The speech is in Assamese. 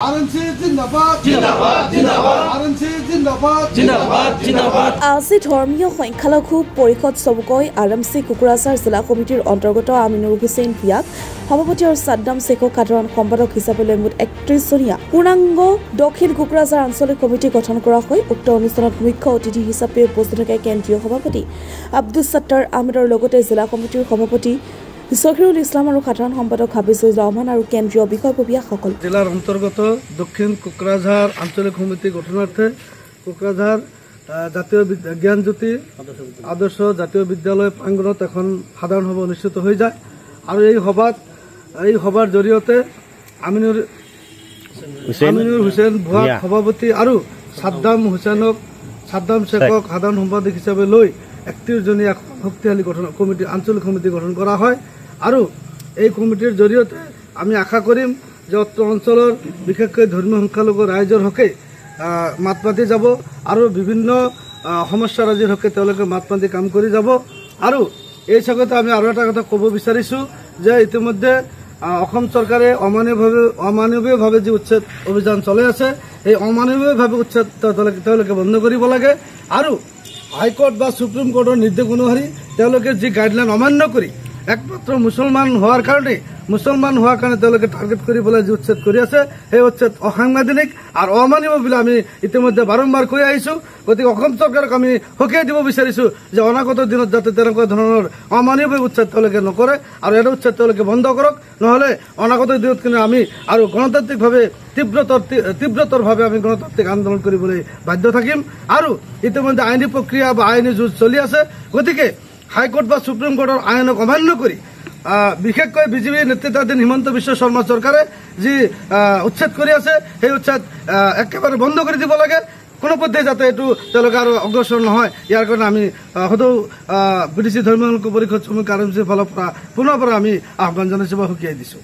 আৰএমচি জিন্দাবাদ, জিন্দাবাদ, জিন্দাবাদ। আৰএমচি জিন্দাবাদ, জিন্দাবাদ, জিন্দাবাদ। আজি ধৰ্মীয় সংখ্যালঘু পৰিষদ চমুকৈ আৰএমচি কোকৰাঝাৰ জিলা সমিতিৰ অন্তৰ্গত আমিনুৰ হুছেইন ভূঞাক সভাপতি আৰু ছাদ্দাম শ্বেখক সাধাৰণ সম্পাদক হিচাপে লৈ মুঠ 31জনীয়া পূৰ্ণাংগ দক্ষিণ কোকৰাঝাৰ আঞ্চলিক সমিতি গঠন কৰা হয়। উক্ত অনুষ্ঠানত মুখ্য অতিথি হিচাপে উপস্থিত থাকে কেন্দ্ৰীয় সভাপতি আব্দুছ ছাত্তাৰ আহমেদৰ লগতে জিলা সমিতিৰ সভাপতি জহিৰুল ইছলাম আৰু সাধাৰণ সম্পাদক হাফিজুৰ ৰহমান আৰু কেন্দ্ৰীয় বিষয়ববীয়াসকল। জেলাৰ অন্তৰ্গত দক্ষিণ কোকৰাঝাৰ আঞ্চলিক সমিতি গঠনাৰ্থে কোকৰাঝাৰ জাতীয় জ্ঞানজ্যোতি আদৰ্শ জাতীয় বিদ্যালয় প্ৰাংগণত এখন সাধাৰণ সভা অনুষ্ঠিত হৈ যায় আৰু এই সভাৰ জৰিয়তে আমিনুৰ হুছেইন ভুৱাক সভাপতি আৰু ছাদ্দাম শ্বেখক সাধাৰণ সম্পাদক হিচাপে লৈ 31জনীয়া শক্তিশালী গঠন কমিটি, আঞ্চলিক সমিতি গঠন কৰা হয়। আৰু এই কমিটিৰ জৰিয়তে আমি আশা কৰিম যে অত্ৰ অঞ্চলৰ বিশেষকৈ ধৰ্মীয় সংখ্যালঘু ৰাইজৰ হকে মাত মাতি যাব আৰু বিভিন্ন সমস্যাৰাজিৰ হকে তেওঁলোকে মাত মাতি কাম কৰি যাব। আৰু এই চেগতে আমি আৰু এটা কথা ক'ব বিচাৰিছোঁ যে ইতিমধ্যে অসম চৰকাৰে অমানৱীয়ভাৱে যি উচ্ছেদ অভিযান চলাই আছে, এই অমানৱীয়ভাৱে উচ্ছেদ তেওঁলোকে বন্ধ কৰিব লাগে। আৰু হাইকোৰ্ট বা সুপ্ৰিম কোৰ্টৰ নিৰ্দেশ অনুসৰি তেওঁলোকে যি গাইডলাইন অমান্য কৰি একমাত্ৰ মুছলমান হোৱাৰ কাৰণে তেওঁলোকে টাৰ্গেট কৰি পেলাই যি উচ্ছেদ কৰি আছে, সেই উচ্ছেদ অসাংবিধানিক আৰু অমানৱীয় বুলি আমি ইতিমধ্যে বাৰম্বাৰ কৈ আহিছোঁ। গতিকে অসম চৰকাৰক আমি সকীয়াই দিব বিচাৰিছোঁ যে অনাগত দিনত যাতে তেনেকুৱা ধৰণৰ অমানৱীয় উচ্ছেদ তেওঁলোকে নকৰে আৰু এটা উচ্ছেদ তেওঁলোকে বন্ধ কৰক, নহ'লে অনাগত দিনত কিন্তু আমি আৰু গণতান্ত্ৰিকভাৱে তীব্ৰতৰভাৱে আমি গণতান্ত্ৰিক আন্দোলন কৰিবলৈ বাধ্য থাকিম। আৰু ইতিমধ্যে আইনী প্ৰক্ৰিয়া বা আইনী যুঁজ চলি আছে, গতিকে হাইকোৰ্ট বা সুপ্ৰিম কোৰ্টৰ আইনক অমান্য কৰি বিশেষকৈ বিজেপি নেতৃত্বাধীন হিমন্ত বিশ্ব শৰ্মা চৰকাৰে যি উচ্ছেদ কৰি আছে, সেই উচ্ছেদ একেবাৰে বন্ধ কৰি দিব লাগে। কোনো পধ্যে যাতে এইটো তেওঁলোকে আৰু অগ্ৰসৰ নহয়, ইয়াৰ কাৰণে আমি সদৌ বিটিচি ধৰ্মীয় পৰিষদ চমুকৈ আৰএমচিৰ ফালৰ পৰা পুনৰ পৰা আমি আহ্বান জনাইছোঁ বা সকীয়াই দিছোঁ।